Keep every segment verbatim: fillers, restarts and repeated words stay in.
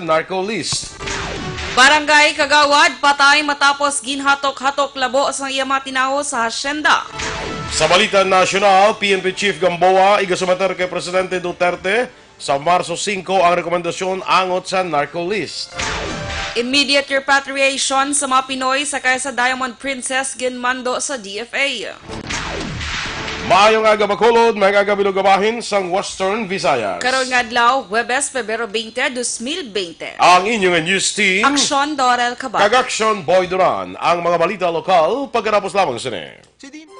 narco list. Barangay Kagawad patay matapos ginhatok-hatok labo sang iya mga tinawo sa hasyenda. Sa balita nasyonal, P N P Chief Gamboa igasumater kay Presidente Duterte sa Marso singko ang rekomendasyon angot sa narco list. Immediate repatriation sa mga Pinoy sakay sa Diamond Princess ginmando sa D F A. Maayong aga, Bacolod, maayong aga, Bilog nga bahin sang Western Visayas. Karon nga adlaw, Huwebes, Pebrero twenty, dos mil twenty. Ang inyong news team, Aksyon Dorel Cabal. Kag Aksyon Boy Duran, ang mga balita lokal pagkatapos lamang sini. Si Dino.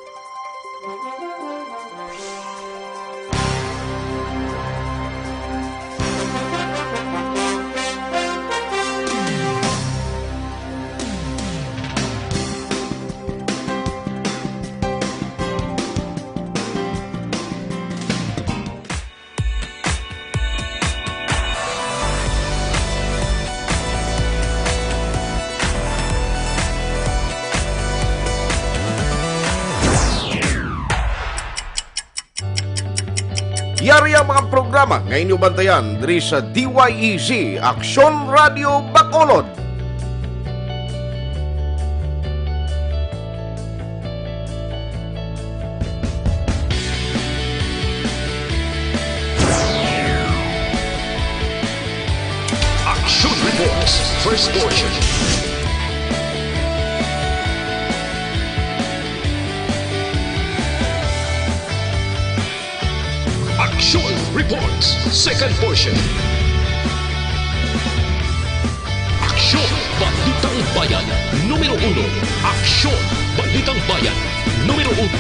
Yari ang mga programa nga inyo bantayan diri sa D Y E Z, Aksyon Radio Bacolod. Action Reports, first portion. Action Reports, second portion. Aksyon, Balitang Bayan, numero uno. Aksyon, Balitang Bayan, numero uno.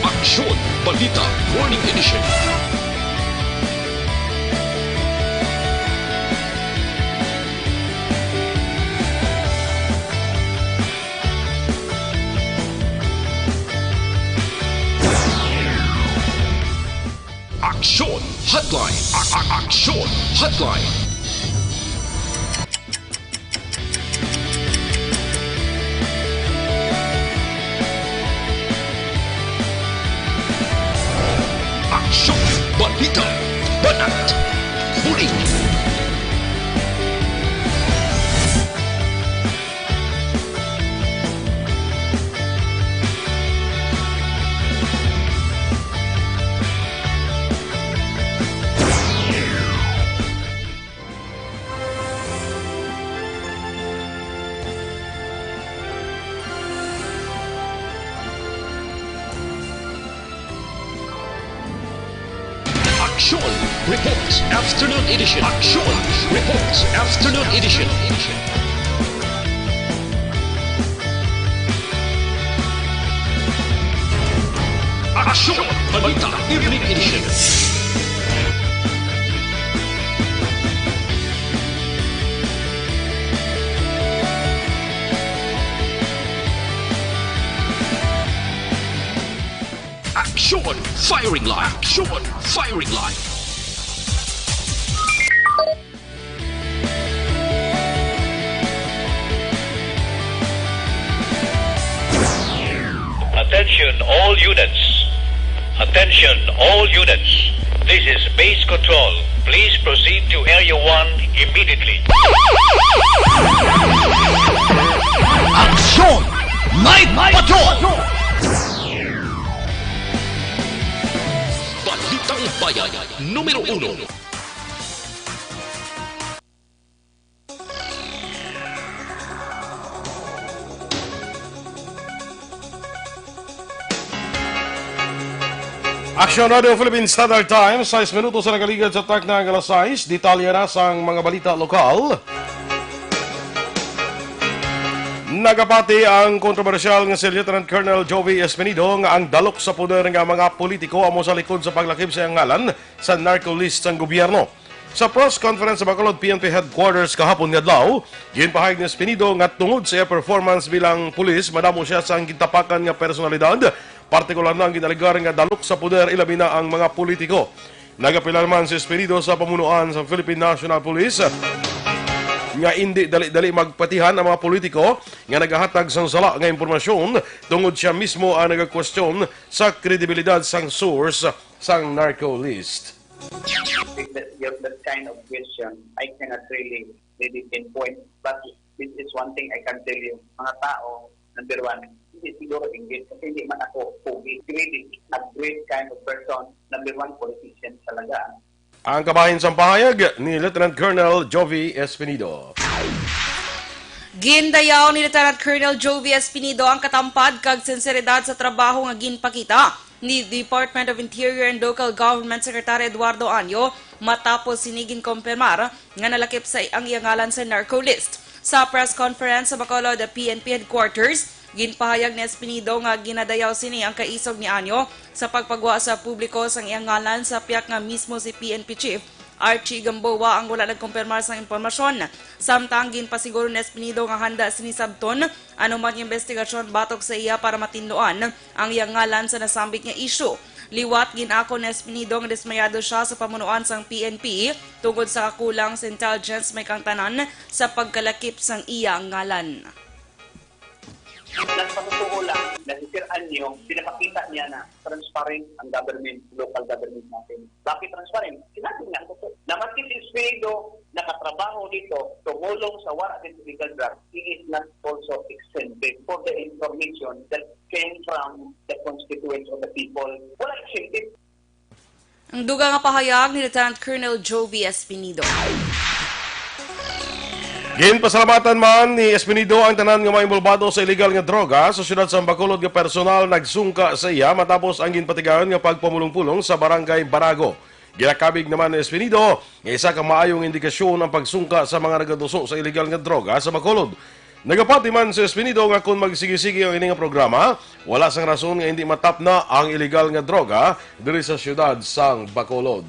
Aksyon, Balita, Morning Edition. Aksyon Hotline. A- a- Aksyon Hotline. Aksyon, balita, banat, bulig. Aksyon Reports Afternoon Edition. Aksyon Reports Afternoon Edition. Aksyon Balita Evening Edition. Aksyon Firing Line. Aksyon Firing Line. Attention all units. Attention all units. This is base control. Please proceed to Area one immediately. Aksyon! Night Patrol! Balitang Bayan, numero uno. Aksyon Radio Philippine Standard Time, sais minutos na nakaligad sa takna nga alas sais. Detalye na sang mga balita lokal. Nagapati ang kontrobersyal nga si Lieutenant Colonel Jovi Espinido nga ang dalok sa poder nga mga politiko amo sa likod sa paglakip sa iyang ngalan sa narco list sang gobyerno. Sa press conference sa Bacolod P N P Headquarters kahapon nga adlaw, ginpahayag ni Espinido nga tungod sa iya performance bilang pulis, madamo siya sang gintapakan nga personalidad, partikular na ang ginalegar nga dalok sa poder, ilabi na ang mga politiko. Nagapila naman si Espinido sa pamunuan sa Philippine National Police. nga indi dali-dali magpatihan ang mga politiko nga nagahatag sang sala nga impormasyon, tungod sia mismo ang nagakwestiyon sa kredibilidad sang source sang narco list. With that, your, that kind of question, I cannot really, really pinpoint. But this is one thing I can tell you. Mga tao, number one, hindi siguro inggit kasi hindi man ako pogi. Really, a great kind of person. Number one, politician talaga. Ang kabahin sang pahayag ni Lieutenant Colonel Jovie Espinido. Gindayaw ni Lieutenant Colonel Jovie Espinido ang katampad kag sinseridad sa trabaho nga ginpakita ni Department of Interior and Local Government Secretary Eduardo Anyo matapos sini ginkompirmar nga nalakip sa ang iya ngalan sa narco list. Sa press conference sa Bacolod P N P Headquarters, ginpahayag ni Espinido nga ginadayaw sini ang kaisog ni Anyo sa pagpagwa sa publiko sang iya ngalan sa piak nga mismo si P N P Chief Archie Gamboa ang wala nagkumpirmar sang impormasyon. Samtang ginpasiguro ni Espinido nga handa sini sabton anuman nga imbestigasyon batok sa iya para matinluan ang iya ngalan sa nasambit nga isyu. Liwat, gin-ako ni Espinido nga dismayado sia sa pamunuan sang P N P tungod sa kakulang sa intelligence may kangtanan sa pagkalakip sang iya ngalan. Nagpatutuo lang na si Sir Anyo, pinapakita niya na transparent ang government, local government natin. Bakit transparent? Sinabi niya, ang totoo. Na maski si Espirido, nakatrabaho dito, tumulong sa war against illegal drugs, he is not also exempted for the information that came from the constituents of the people. Wala exempted. Ang dugang nga pahayag ni Lieutenant Colonel Jovie Espinido. Ginpasalamatan man ni Espinido ang tanan nga mga inbolbado sa iligal nga droga sa siyudad sang Bacolod nga personal nagsungka sa iya matapos ang ginpatigayon nga pagpamulong-pulong sa Barangay Barago. Ginakabig naman ni Espinido nga isa ka maayong indikasyon ang pagsungka sa mga nagaduso sa iligal nga droga sa Bacolod. Nagapati man si Espinido nga kon magsigi-sigi ang ini nga programa, wala sang rason nga hindi matapna ang iligal nga droga diri sa siyudad sang Bacolod.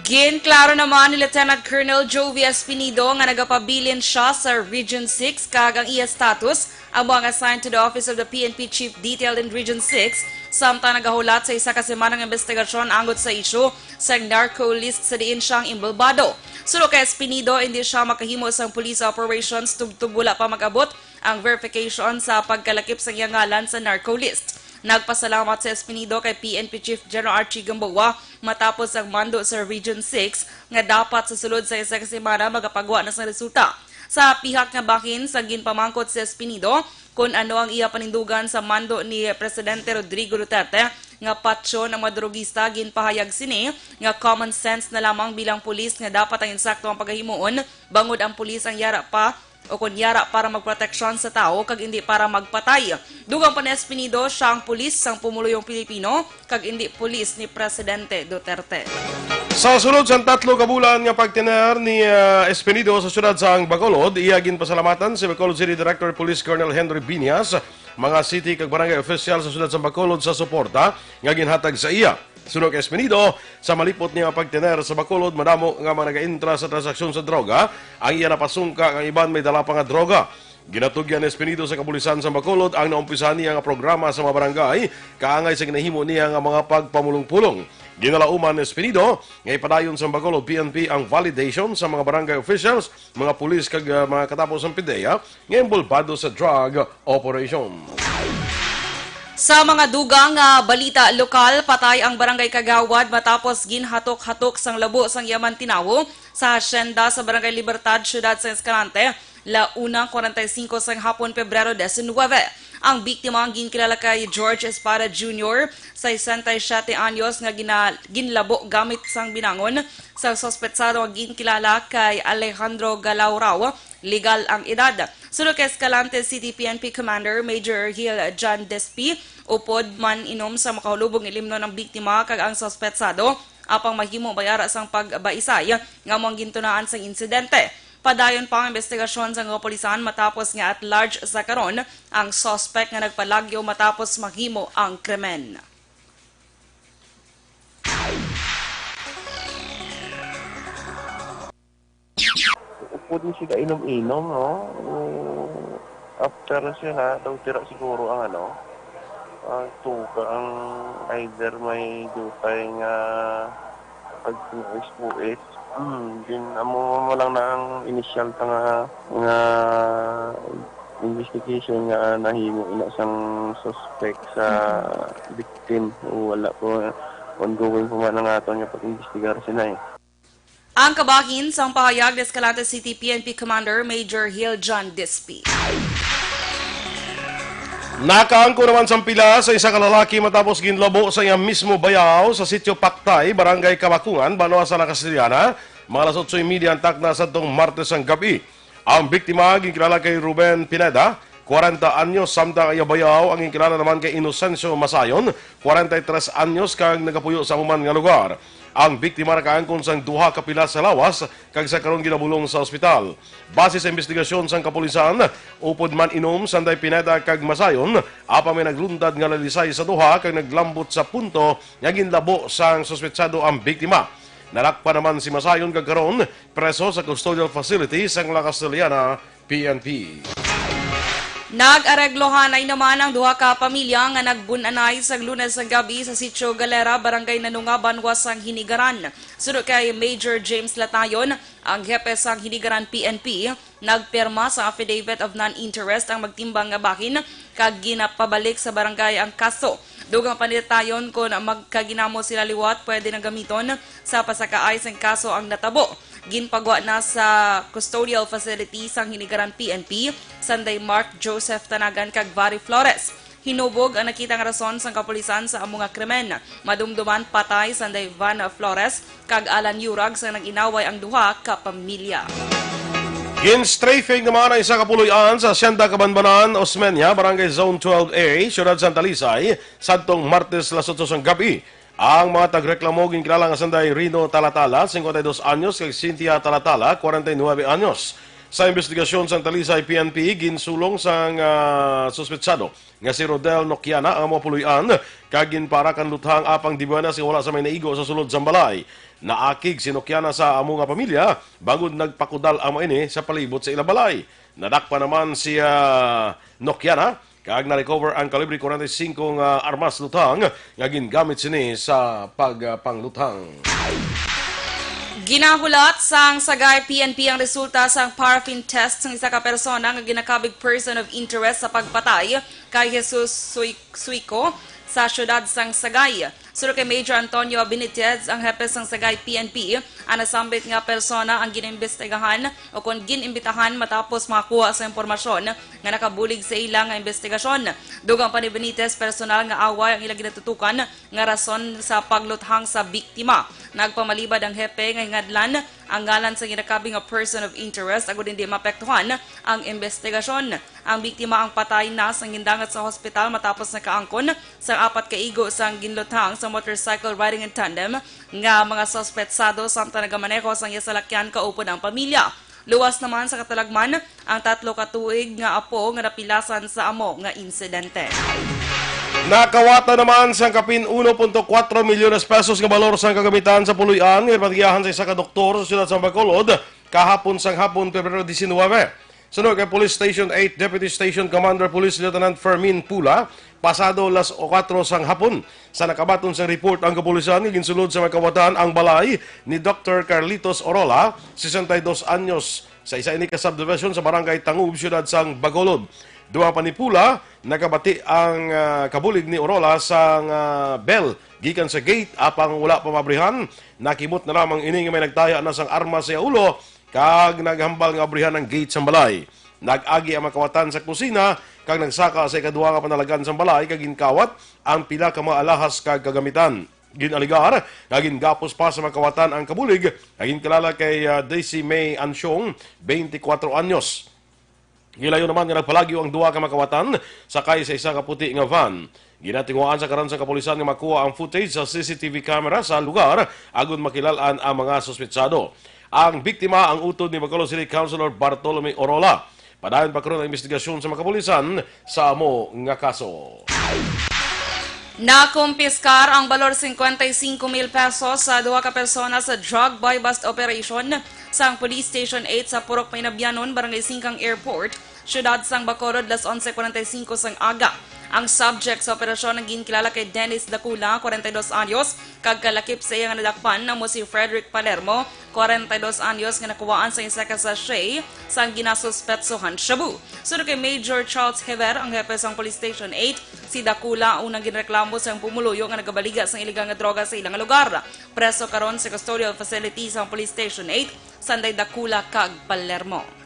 Ginklaro naman ni Lieutenant Colonel Jovie Espinido nga nagapabilin sia sa Region six kag ang iya status amo ang assigned to the Office of the P N P Chief detailed in Region six, samtang nagahulat sa isa ka semana nga investigasyon angot sa isyu sa narco list sa diin sia ang inbolbado. Suno kay Espinido, hindi sia makahimo sang police operations tubtob wala pa mag-abot ang verification sa pagkalakip sa iya ngalan sa narco list. Nagpasalamat si Espinido kay P N P Chief General Archie Gamboa matapos ang mando sa Region six nga dapat sa sulod sa isa ka semana magapagwa na sang resulta. Sa pihak nga bahin, sa ginpamangkot si Espinido kon ano ang iya panindugan sa mando ni Presidente Rodrigo Duterte nga patyon ang mga drogista, ginpahayag sini nga common sense na lamang bilang pulis nga dapat ang insakto ang pagahimuon bangod ang pulis ang yara pa o kon yara para magproteksyon sa tawo kag indi para magpatay. Dugang pa ni Espinido, sia ang pulis sang pumuluyong Pilipino kag indi pulis ni Presidente Duterte. Sa sulod sang tatlo ka bulan nga pagtener ni ah, Espinido sa siyudad sang Bacolod, iya ginpasalamatan si Bacolod City Director Police Colonel Henry Biñas, mga city kag barangay official sa siyudad sang Bacolod sa suporta nga ginhatag sa iya. Suno kay Espinido, sa malipot niya nga pagtener sa Bacolod, madamo nga mga nagaintra sa transaksyon sa droga ang iya napasungka, ang iban may dala pa nga droga. Ginatugyan ni Espinido sa kapulisan sa Bacolod ang naumpisahan niya nga programa sa mga barangay kaangay sa ginahimo niya nga mga pagpamulong-pulong. Ginalauman ni Espinido nga ipadayon sa Bacolod P N P ang validation sa mga barangay officials, mga pulis kag ah, mga katapo sang PDEA nga inbolbado sa drug operation. Sa mga dugang nga balita lokal, patay ang barangay kagawad matapos ginhatok-hatok sang labo sang iya man tinawo sa hacienda sa Barangay Libertad, siyudad sa Escalante, la una cuarenta y cinco sang hapon, Pebrero diecinueve. Ang biktima ang ginkilala kay George Espada Junior, sesenta y siete anyos, nga gina-, ginlabo gamit sang binangon sa suspetsado nga ginkilala kay Alejandro Galaurao, legal ang edad. Suno kay Escalante City P N P Commander Major Gil John Despi, upod man inom sa makahulubong ilimnon ang biktima kag ang suspetsado, apang mahimo bayara sang pagbaisay nga amo ang gintunaan sang insidente. Padayon pa ang investigasyon sang kapulisan matapos nga at large sa karon ang suspect nga nagpalagyo matapos mahimo ang krimen. Upod ni sila inom-inom, no? Mm, after sila, daw tira siguro ang ano, ang tuga, ang either may dutay nga pagpuis-puis. Hmm, din amo mo lang na ang initial ta nga, nga investigation nga nahimo ina sang suspect sa victim. O, wala po, ongoing po man ang aton nga pag-imbestigar sina eh. Ang kabahin sang pahayag ni Escalante City P N P Commander Major Hill John Dispi. Nakaangko naman sang pila sa isa ka lalaki matapos ginlabo sa iya mismo bayaw sa Sitio Paktay, Barangay Kabakungan, banwa sa La Castellana, mga alas otso y media ang takna sadtong Martes ang gabi. Ang biktima ginkilala kay Ruben Pineda, kwarenta anyos, samtang ang iya bayaw ang ginkilala naman kay Inocencio Masayon, kwarenta y tres anyos, kag nagapuyo sa amo man nga lugar. Ang biktima nakaangkon sang duha ka pila sa lawas kag sa karon ginabulong sa ospital. Base sa imbestigasyon sang kapulisan, upod man inom sanday Pineda kag Masayon, apang may naglundad nga lalisay sa duha kag naglambot sa punto nga ginlabo sang suspetsado ang biktima. Nadakpan naman si Masayon kag karon preso sa custodial facility sang La Castellana P N P. Nag-areglohanay naman ang duha ka pamilya nga nagbun-anay sa Lunes nga gabi sa Sitio Galera, Barangay Nanunga, banwa sang Hinigaran. Suno kay Major James Latayon, ang hepe sang Hinigaran P N P, nagpirma sa Affidavit of Non-Interest ang magtimbang nga bahin kag ginapabalik sa barangay ang kaso. Dugang pa ni Latayon, kon magkaginamo sila liwat, pwede na gamiton sa pasakaay sang kaso ang natabo. Ginpagwa na sa custodial facility sang Hinigaran P N P, sanday Mark Joseph Tanagan kag Vary Flores. Hinubog ang nakita nga rason sang kapulisan sa amo nga krimen. Madumduman patay sanday Van Flores kag Alan Yurag sang nag-inaway ang duha ka pamilya. Gin-strafing naman ang isa ka puloy-an sa Hacienda Kabanbanan, Osmeña, Barangay Zone twelve A, Siyudad sang Talisay, sadtong Martes alas otso sang gabi. Ang mga tagreklamo ginkilala nga sanday Rino Talatala, cincuenta y dos anyos, kag Cynthia Talatala, cuarenta y nueve anyos. Sa imbestigasyon sang Talisay P N P, ginsulong sang ah, suspetsado nga si Rodel Nokiana ang mga puloy-an kag ginpaarakan luthang apang dibuenas nga wala sa may naigo sa sulod sang balay. Naakig si Nokiana sa amo nga pamilya bangod nagpakudal amo ini sa palibot sa ila balay. Nadakpan naman si ah, Nokiana kag na-recover ang kalibre kwarenta y singko nga armas luthang nga gingamit sini sa pagpangluthang. Ginahulat sang Sagay P N P ang resulta sang paraffin test sang isa ka persona nga ginakabig person of interest sa pagpatay kay Jesus Suy- Suico sa siyudad sang Sagay. Suno kay Major Antonio Benitez, ang hepe sang Sagay P N P, ang nasambit nga persona ang ginimbestigahan o kon ginimbitahan matapos makakuha sa impormasyon nga nakabulig sa ila nga imbestigasyon. Dugang pa ni Benitez, personal nga away ang ila ginatutukan nga rason sa pagluthang sa biktima. Nagpamalibad ang hepe nga hingadlan ang ngalan sa ginakabig nga person of interest agud hindi maapektuhan ang imbestigasyon. Ang biktima ang patay na sang gindangat sa hospital matapos nakaangkon sang apat ka igo sang ginluthang sa motorcycle riding in tandem nga mga suspetsado samtang nagamaneho sang iya salakyan kaupod ang pamilya. Luwas naman sa katalagman ang tatlo ka tuig nga apo nga napilasan sa amo nga insidente. Nakawatan naman sang kapin uno punto kuwatro milyones pesos nga balor sang kagamitan sa puloy-an nga ginpagiyahan sa isa ka doktor sa siyudad sang Bacolod kahapon sang hapon, Pebrero diecinuebe. Suno kay Police Station eight Deputy Station Commander Police Lieutenant Fermin Pula, pasado las kuwatro sang hapon, sa nakabaton sang report ang kapulisan nga ginsulod sa mga kawatan ang balay ni Doktor Carlitos Orola, sesenta y dos anyos, sa isa ini ka subdivision sa Barangay Tangub, siyudad sang Bacolod. Dugang pa ni Pula, nakabati ang ah, kabulig ni Orola sang ah, bell gikan sa gate, apang wala pa mabrihan. Nakimot na lamang ini nga may nagtaya na sang armas sa iya ulo kag naghambal nga abrihan ang gate sang balay. Nag-agi ang mga kawatan sa kusina kag nagsaka sa ikaduha nga panalagan sang balay kag ginkawat ang pila ka mga alahas kag kagamitan. Ginalegar nga gingapos pa sa mga kawatan ang kabulig nga ginkilala kay ah, Daisy May Ansyong, twenty-four anyos. Gilayo naman nga nagpalagyo ang duha ka mga kawatan sakay sa isa ka puti nga van. Ginatinguhaan sa karon sa kapulisan nga makuha ang footage sa C C T V camera sa lugar agud makilal-an ang mga suspetsado. Ang biktima ang utod ni Bacolod City Councilor Bartolome Orola. Padayon pa karon ang imbestigasyon sa mga kapulisan sa amo nga kaso. Nakumpiskar ang balor cincuenta y cinco mil pesos sa duha ka persona sa drug buy-bust operation sang Police Station eight sa Purok Painabyanon, Barangay Singkang Airport, siyudad sang Bacolod, las onse cuarenta y cinco sang aga. Ang subject sa operasyon ang ginkilala kay Dennis Dakula, kwarenta y dos anyos, kag kalakip sa iya nga nadakpan amo si Frederick Palermo, kwarenta y dos anyos, nga nakuhaan sa isa ka sachet sang ginasuspetsohan shabu. Suno kay Major Charles Hever, ang hepe sang Police Station eight, si Dakula unang ginreklamo sang pumuluyo nga nagabaliga sang iligal nga droga sa ilang lugar. Preso karon sa custodial facility sang Police Station eight, sanday Dakula kag Palermo.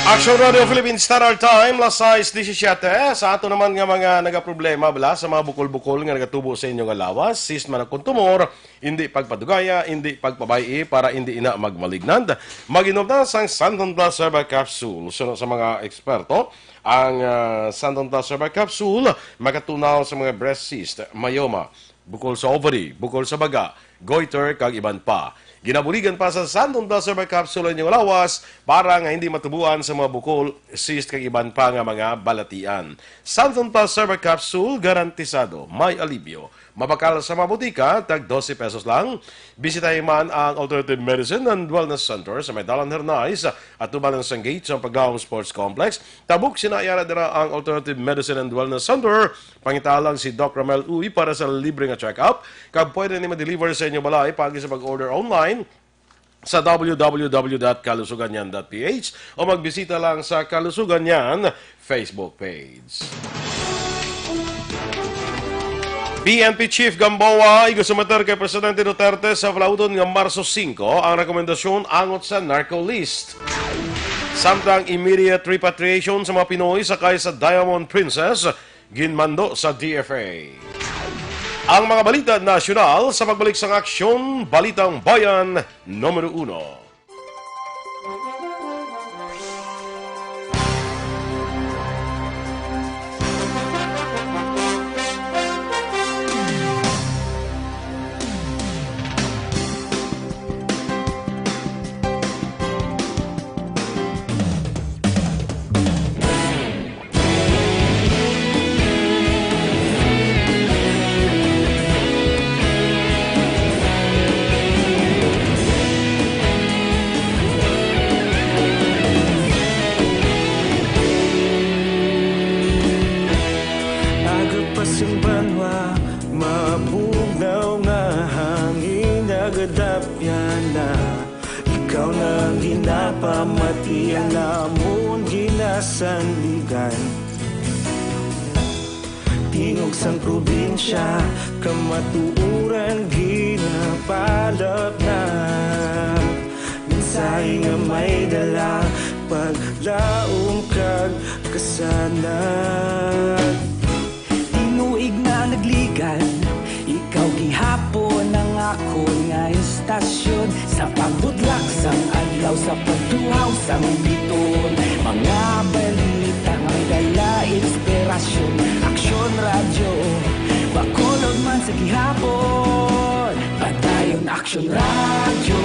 Action Radio Philippine Standard Time, las sais disisiete. Sa ato naman nga mga nagaproblema bala sa mga bukol-bukol nga nagatubo sa inyo nga lawas, cyst man o kon tumor, hindi pagpadugaya, hindi pagpabay-i para hindi ina magmalignant. Mag-inom na sang Santon Plus Herbal Capsule. Suno sa mga eksperto, ang ah, Santon Plus Herbal Capsule makatunaw sa mga breast cyst, myoma, bukol sa ovary, bukol sa baga, goiter, kag iban pa. Ginabuligan pa sa Santon Plus Herbal Capsule ang inyong lawas para nga hindi matubuan sa mga bukol, cyst, kag iban pa nga mga balatian. Santon Plus Herbal Capsule, garantisado may alibyo. Mabakal sa mga butika, tag dose pesos lang. Bisitahi man ang Alternative Medicine and Wellness Center sa may Dalan Hernais, at tubalan sang gate sa Paglaom Sports Complex. Tabok sina Ayala dira ang Alternative Medicine and Wellness Center. Pangita lang si Doc Ramel Uy para sa libre nga check-up, kag pwede ni ma-deliver sa inyo balay pagi sa pag-order online sa w w w dot kalusuganyan dot p h o magbisita lang sa Kalusugan Yan Facebook page. P N P Chief Gamboa, igusumiter kay Presidente Duterte sa palauton nga Marso singko ang rekomendasyon angot sa narco list. Samtang immediate repatriation sa mga Pinoy sakay sa Diamond Princess, ginmando sa D F A. Ang mga balita nasyonal sa pagbalik sang Aksyon, Balitang Bayan, numero uno. Aga pa sing banwa, mabugnaw nga hangin, nagadapyan na. Ikaw na ang ginapamati, ang amon ginasandigan. Tingog sang probinsya, kamatuoran ginapalapnap. Mensahe nga may dala, paglaom kag kasanag. Tinuig na nagligan, ikaw gihapon ang akon nga istasyon. Sa pagbutlak sang adlaw, sa pagtuhaw sang biton, mga balita nga may dala inspirasyon. Aksyon Radyo, Bacolod man sa gihapon. Padayon Aksyon Radyo,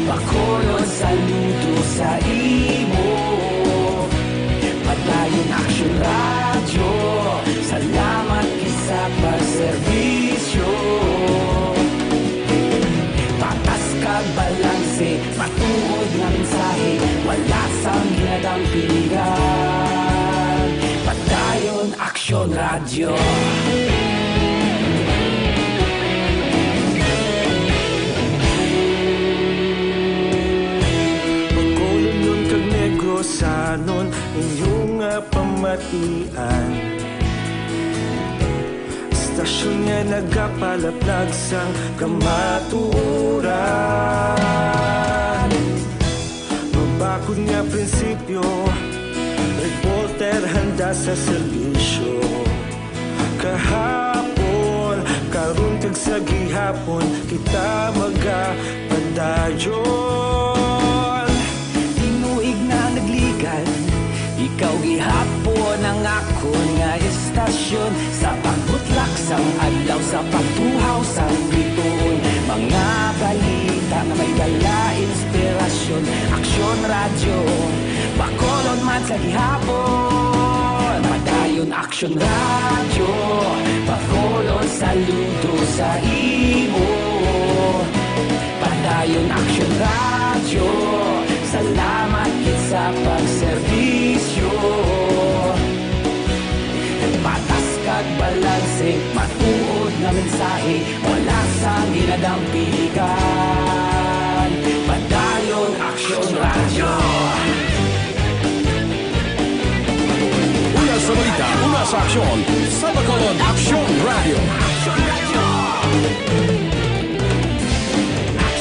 Bacolod, saludo sa imo. Padayon Aksyon Radyo, salamat gid sa pagserbisyo. Patas kag balanse, matuod nga mensahe, wala sang ginadampingan. Padayon Aksyon Radyo. Bacolodnon kag Negrosanon, inyo nga pamatian. Istasyon nga nagapalaplag sang kamatuoran. Mabakod nga prinsipyo, reporter handa sa serbisyo. Kahapon, karon kag sa gihapon, kita magapadayon. Tinuig na nagligan, ikaw gihapon ang akon nga istasyon. Sa pagbutlak sang adlaw, sa pagtuhaw sang bituon, mga balita nga may dala inspirasyon. Aksyon Radyo, Bacolod man sa gihapon. Padayon Aksyon Radyo, Bacolod, saludo sa imo. Padayon Aksyon Radyo, salamat gid sa pagserbisyo. Mensahe mula sa ginadampigan. Padayon Aksyon Radyo. Una sa balita, una sa aksyon, sa Bacolod, Aksyon Radyo.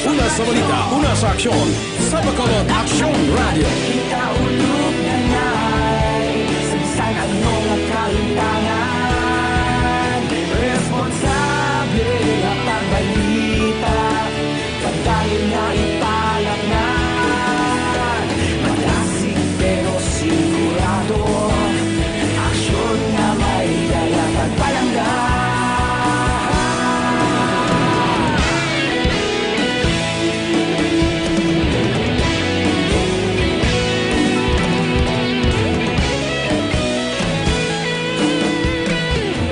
Una sa balita, una sa aksyon, sa Bacolod, Aksyon Radyo. Ikaulog na ngay sa bisan ano nga kalimtangan. Responsable nga pagbalita, pagdali nga ipalaknad. Madasig pero sigurado, aksyon nga may dala kag palangga.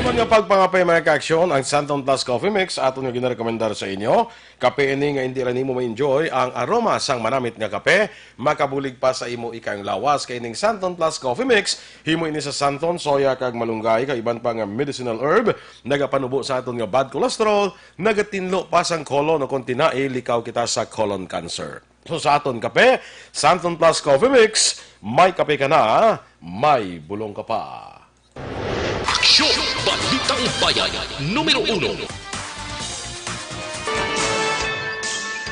Naman nga pagpangapay, mga kaaksyon, ang Santon Plus Coffee Mix aton nga ginarekomendar sa inyo. Kape ini nga indi lang nimo ma-enjoy ang aroma sang manamit nga kape, makabulig pa sa imo ikayong lawas. Kay ning Santon Plus Coffee Mix, himo ini sa santon, soya, kag malunggay, kag iban pa nga medicinal herb, nagapanubo sa aton nga bad cholesterol, nagatinlo pa sang colon, o kon tinai, likaw kita sa colon cancer. So, sa aton kape, Santon Plus Coffee Mix, may kape ka na, may bulong ka pa. Aksyon! Balitang Bayan, numero uno.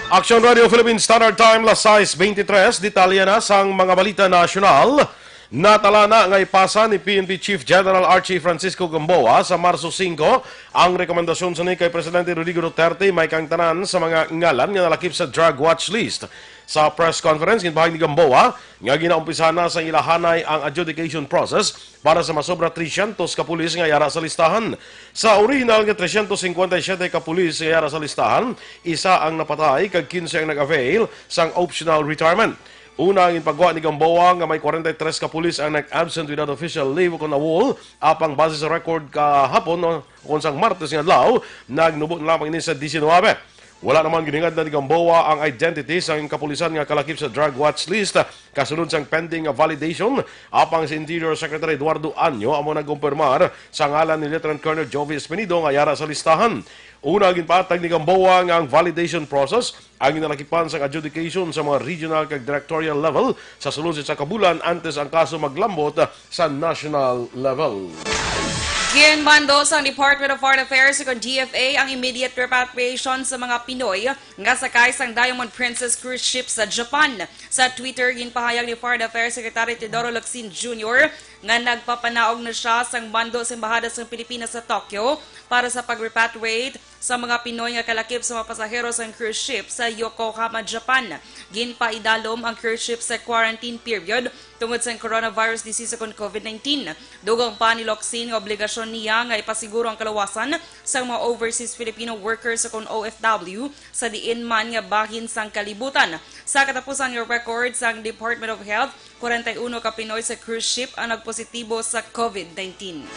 Aksyon Radio Philippine Standard Time, las sais beintitrés. Detalye na sang mga balita nasyonal. Natala na nga ipasa ni P N P Chief General Archie Francisco Gamboa sa Marso singko ang rekomendasyon sini kay Presidente Rodrigo Duterte, may kaangtanan sa mga ngalan nga nalakip sa drug watch list. Sa press conference, ginpahayag ni Gamboa nga ginaumpisahan na sa ilahanay ang adjudication process para sa masobra tresyentos ka pulis nga yara sa listahan. Sa orihinal nga tresyentos singkwenta y siyete ka pulis nga yara sa listahan, isa ang napatay kag kinse ang nag-avail sang optional retirement. Una, ang ginpagwa ni Gamboa nga may kwarenta y tres ka pulis ang nag-absent without official leave o kon AWOL, apang base sa record kahapon, no, o kon sang Martes nga adlaw, nagnubo na lamang ini sa diecinuebe. Wala naman ginhingad na ni Gamboa ang identity sang kapulisan nga kalakip sa drug watch list kasunod sang pending nga validation, apang si Interior Secretary Eduardo Año amo nagkumpirmar sa ngalan ni Lieutenant Colonel Jovi Espinido nga yara sa listahan. Una, ginpatag ni Gamboa nga ang validation process ang ginalakipan sang adjudication sa mga regional kag directorial level sa sulod sa isa ka bulan antes ang kaso maglambot sa national level. Ginmando sang Department of Foreign Affairs o kon D F A ang immediate repatriation sa mga Pinoy nga sakay sang Diamond Princess cruise ship sa Japan. Sa Twitter, ginpahayag ni Foreign Affairs Secretary Teodoro Locsin Junior nga nagpapanaog na sia sang mando sa Embahada sang Pilipinas sa Tokyo para sa pag-repatriate sa mga Pinoy nga kalakip sa mga pasahero sang cruise ship sa Yokohama, Japan. Ginpaidalom ang cruise ship sa quarantine period tungod sa coronavirus disease o kon COVID nineteen. Dugang pa ni Locsin nga obligasyon niya nga ipasiguro ang kaluwasan sang mga overseas Filipino workers o kon O F W sa diin man nga bahin sang kalibutan. Sa katapusan nga record sang Department of Health, kwarenta y uno ka Pinoy sa cruise ship ang nagpositibo sa COVID nineteen.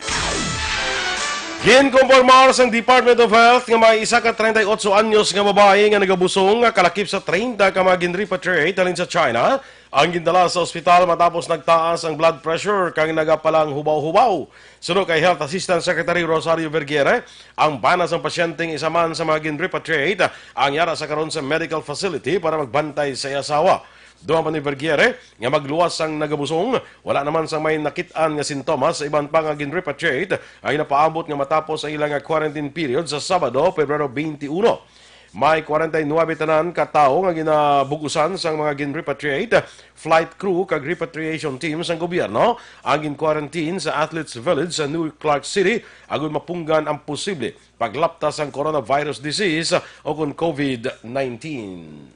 Ginkumpirmar sang Department of Health nga may isa ka treinta y ocho anyos nga babayi nga nagabusong nga kalakip sa treinta ka mga ginrepatriate halin sa China ang gindala sa ospital matapos nagtaas ang blood pressure kag nagapalanghubaw-hubaw. Suno kay Health Assistant Secretary Rosario Vergeire, ang bana sang pasyente nga isa man sa mga ginrepatriate ang yara sa karon sa medical facility para magbantay sa iya asawa. Dugang pa ni Vergeire nga magluwas ang nagabusong, wala naman sang may nakit-an nga sintomas sa iban pa nga ginrepatriate nga ginapaabot nga matapos ang ila nga quarantine period sa Sabado, Pebrero twenty-one. May kwarenta y nuebe tanan ka tawo nga ginabug-usan sang mga ginrepatriate, flight crew kag repatriation team sang gobyerno ang gin-quarantine sa Athletes Village sa New Clark City agud mapunggan ang posible paglapta sang coronavirus disease o kon COVID nineteen.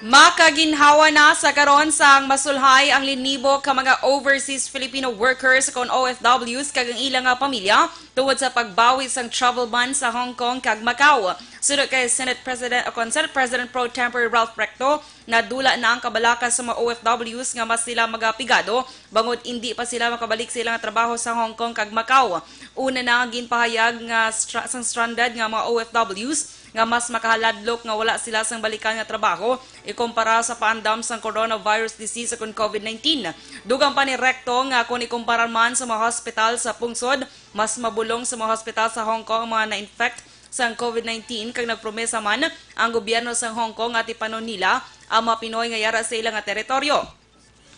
Makaginhawa na sa karon sang masulhay ang linibo ka mga overseas Filipino workers kon O F Ws kag ang ila nga pamilya tungod sa pagbawi sang travel ban sa Hong Kong kag Macau. Suno kay Senate President o kon Senate President Pro Tempore Ralph Recto, nadula na ang kabalaka sa mga O F Ws nga mas sila magapigado bangod indi pa sila makabalik sa ilang trabaho sa Hong Kong kag Macau. Una na ang ginpahayag nga stra-, sang stranded nga mga O F Ws nga mas makahaladlok nga wala sila sang balikan nga trabaho ikumpara sa paandam sang coronavirus disease ukon COVID nineteen. Dugang pa ni Recto nga kon ikumparar man sa mga hospital sa pungsod, mas mabulong sa mga hospital sa Hong Kong ang mga na-infect sang COVID nineteen, kag nagpromesa man ang gobyerno sang Hong Kong nga tipanon nila ang mga Pinoy nga yara sa ila nga teritoryo.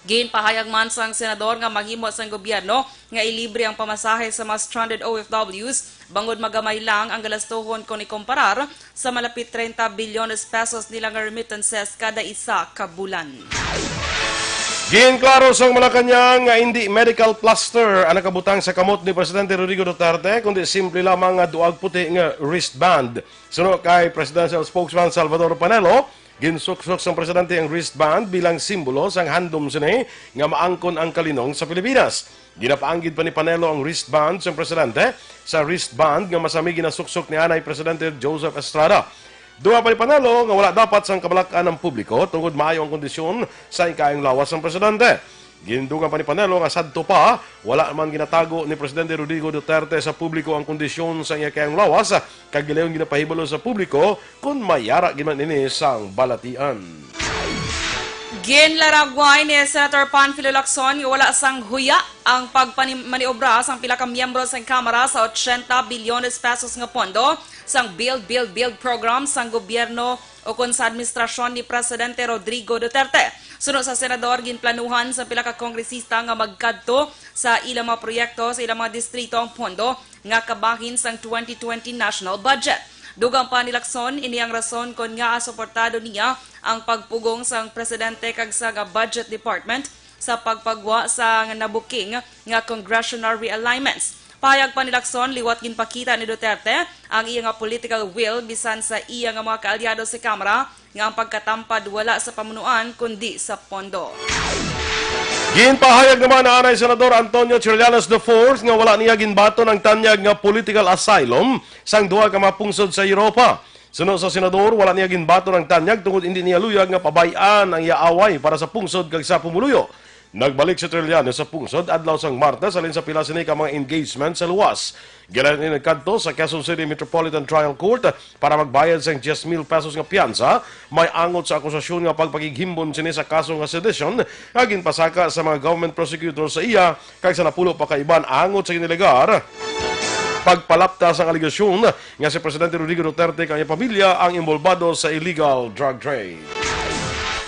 Ginpahayag man sang senador nga mahimo sang gobyerno nga ilibre ang pamasahe sa mga stranded O F Ws bangod magamay lang ang galastuhon kon ikumparar sa malapit treinta bilyones pesos nila nga remittances kada isa ka bulan. Ginklaro sang Malacañang nga indi medical plaster ang nakabutang sa kamot ni Presidente Rodrigo Duterte, kundi simple lamang nga duag puti nga wristband. Suno kay Presidential Spokesman Salvador Panelo, ginsuksok sang presidente ang wristband bilang simbolo sang handom sini nga maangkon ang kalinong sa Pilipinas. Ginapaanggid pa ni Panelo ang wristband sang presidente sa wristband nga masami ginasuksok ni anay Presidente Joseph Estrada. Duha pa ni Panelo nga wala dapat sang kabalak-an ang publiko tungod maayo ang kondisyon sa ikaayong lawas sang presidente. Gindugang pa ni Panelo nga sadto pa, wala man ginatago ni Presidente Rodrigo Duterte sa publiko ang kondisyon sa iya kaayong lawas, kag gilayon ginapahibalo sa publiko kon may yara gid man ini sang balatian. Ginlaragway ni Senator Panfilo Lacson nga wala sang huya ang pagpani-, maniobra sang pila ka miyembro sang Kamara sa ochenta bilyones pesos nga pondo sang Build, Build, Build program sang gobyerno ukon sa administrasyon ni Presidente Rodrigo Duterte. Suno sa senador, ginplanuhan sa pila ka kongresista nga magkadto sa ilang mga proyekto sa ilang mga distrito ang pondo nga kabahin sang twenty twenty national budget. Dugang pa ni Lacson, ini ang rason kon ngaa suportado niya ang pagpugong sang presidente kag sa nga budget department sa pagpagwa sa nga nabuking nga congressional realignments. Pahayag pa ni Lacson, liwat ginpakita ni Duterte ang iya nga political will bisan sa iya nga mga kaalyado sa Kamara nga ang pagkatampad wala sa pamunuan kundi sa pondo. Ginpahayag naman ni anay Senador Antonio Trillanes the fourth nga wala niya ginbaton ang tanyag nga political asylum sang duha ka mga pungsod sa Europa. Suno sa senador, wala niya ginbaton ang tanyag tungod indi niya luyag nga pabay-an ang iya away para sa pungsod kag sa pumuluyo. Nagbalik si Trillanes sa pungsod adlaw sang Martes halin sa pila sini ka mga engagement sa luwas. Gilayon ini nagkadto sa Quezon City Metropolitan Trial Court para magbayad sang diyes mil pesos nga piyansa, may angot sa akusasyon nga pagpakighimbon sini sa kaso nga sedition nga ginpasaka sa mga government prosecutor sa iya kag sa napulo pa ka iban angot sa ginalegar pagpalapta sang alegasyon nga si Presidente Rodrigo Duterte kag iya pamilya ang inbolbado sa illegal drug trade.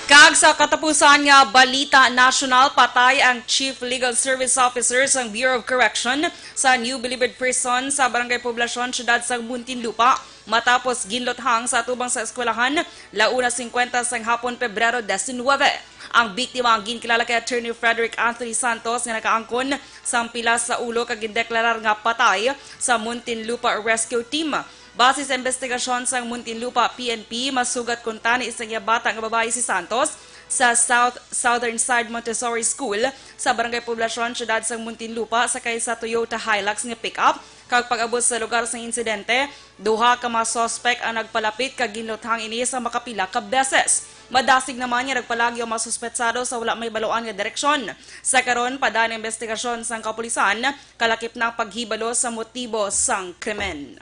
Kag sa katapusan nga balita nasyonal, patay ang Chief Legal Service Officer sang Bureau of Correction sa New Bilibid Prison sa Barangay Poblacion, Siyudad sang Muntinlupa, matapos ginluthang sa atubang sa eskwelahan, la una singkwenta sang hapon, Pebrero diecinuebe. Ang biktima ang ginkilala kay Attorney Frederick Anthony Santos nga nakaangkon sang pilas sa ulo kag gindeklarar nga patay sa Muntinlupa Rescue Team. Base sa investigasyon sang Muntinlupa P N P, masugat kuntani sang iya bata nga babayi si Santos sa South Southern Side Montessori School sa Barangay Poblacion, Siyudad sang Muntinlupa, sakay sa Toyota Hilux nga pick-up, kag pag-abot sa lugar sang insidente, duha ka mga suspek ang nagpalapit kag ginluthang ini sa makapila ka beses. Madasig naman nga nagpalagyo ang mga suspetsado sa wala may baluan nga direksyon. Sa karon, padaan ang investigasyon sang kapulisan, kalakip na ang paghibalo sa motibo sang krimen.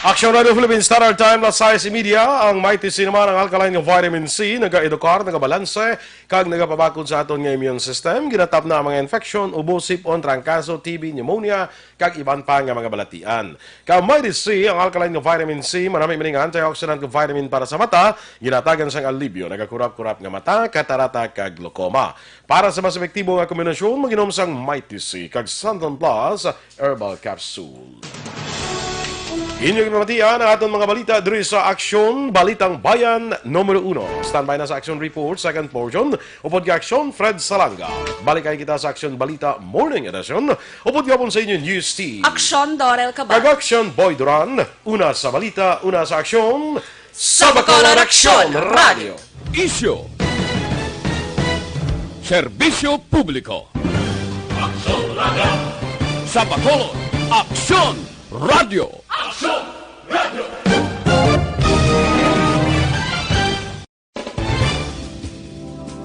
Action Radio Philippines, Standard Time, las sais y media. Ang Mighty C naman, ang alkaline nga vitamin C, nagaedukar, nagabalanse, kag nagapabakod sa aton nga immune system. Ginatapna ang mga infection, ubo, sipon, trangkaso, T B, pneumonia, kag iban pa nga mga balatian. Kay Mighty C, ang alkaline nga vitamin C, marami man nga antioxidant nga vitamin para sa mata, ginatagan sang alibyo, nagakurap-kurap nga mata, katarata, kag glaucoma. Para sa mas epektibo nga kombinasyon, mag-inom sang Mighty C kag Santon Plus Herbal Capsule. Inyo ginamatian ang aton mga balita diri sa Aksyon, Balitang Bayan numero uno. Standby na sa Aksyon Report, second portion, upod kay Aksyon Fred Salanga. Balik kay kita sa Aksyon Balita Morning Edition, upod gihapon sa inyo News Team. Aksyon Dorel Cabal. Kag Aksyon Boy Duran. Una sa balita, una sa aksyon, sa Bacolod Aksyon Radio. Isyu. Serbisyo publiko. Aksyon Radio. Sa Bacolod, Aksyon Radio. Aksyon